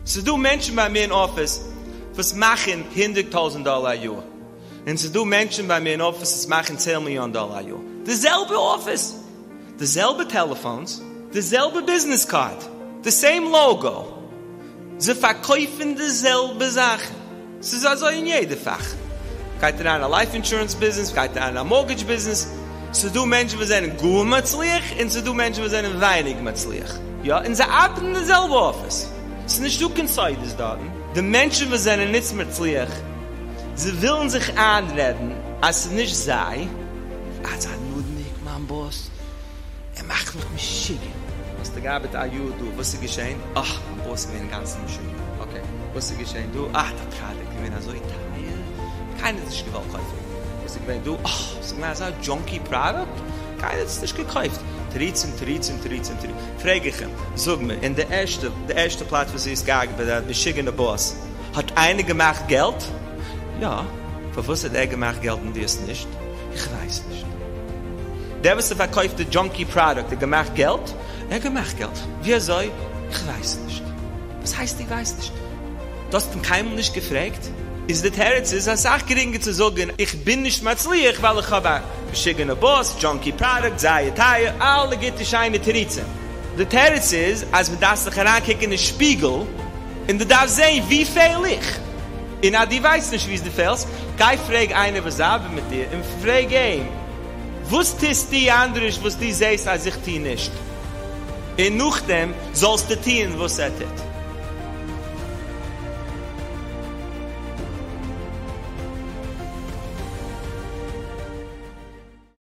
ס'איז דא מענטשן ביי מיר אין אפיס וואס מאכן הונדערט טויזנט דאלער א יאר, און ס'איז דא מענטשן ביי מיר אין אפיס וואס מאכן צען מיליאן דאלער א יאר. די זעלבע אפיס, די זעלבע טעלעפאונס, די זעלבע ביזנעס קארד, די סעים לאוגא, זיי פארקויפן די זעלבע זאכן. ס'איז אזוי אין יעדע פאך. גייט אריין א לייף אינשורענס ביזנעס, גייט אריין א מארגעדזש ביזנעס, ס'איז דא מענטשן וואס זענען גאר מצליח און ס'איז דא מענטשן וואס זענען ווייניג מצליח. יא, און זיי ארבעטן אין די זעלבע אפיס. ס'איז נישטא קיין סודות דארטן. די מענטשן וואס זענען נישט מצליח, זיי ווילן זיך איינרעדן אז ס'איז נישט זיי. אזא נודניק מיין באס, ער מאכט מיך משוגע. האסטו געארבעט א יאר דא, וואס איז געשען? אה, מיין באס איז געווען אינגאנצן משוגע. אקעי, וואס איז געשען דא? אה, די פראדוקט איז געווען אזוי טייער, קיינער האט עס נישט געוואלט קויפן. וואס איז געווען דא? אה, ס'איז געווען אזא דזשאנקי פראדוקט, קיינער האט עס נישט געקויפט. תירוצים, תירוצים, תירוצים, תירוצים. פרעג איך אים, זאג מיר, אין די ערשטע, די ערשטע פלאץ וואס דו האסט געארבעט ביי די משוגענע באס, האט איינער געמאכט געלט? יא. פארוואס האט ער געמאכט געלט און דו האסט נישט? איך ווייס נישט. דער וואס האט פארקויפט די דזשאנקי פראדוקט האט געמאכט געלט? ער האט געמאכט געלט. ווי אזוי? איך ווייס נישט. וואס הייסט דו ווייסט נישט? דו האסט אים קיינמאל נישט געפרעגט? איז די תירוץ איז אסאך גרינגער צו זאגן איך בין נישט מצליח ווייל איך האב א משוגענע באס, דזשאנקי פראדוקט, זייער טייער, אלע גוטע שיינע תירוצים. די תירוץ איז אז מען דארף זיך אריינקוקן אין שפיגל און דו דארפסט זען ווי פעל איך? און אז דו ווייסט נישט וואו דו פעלסט, גיי פרעג איינער וואס ארבעט מיט דיר און פרעג אים, וואס טוסטו אנדערש וואס דו זעסט אז איך טו נישט? און נאכדעם זאלסטו טון וואס ער טוט.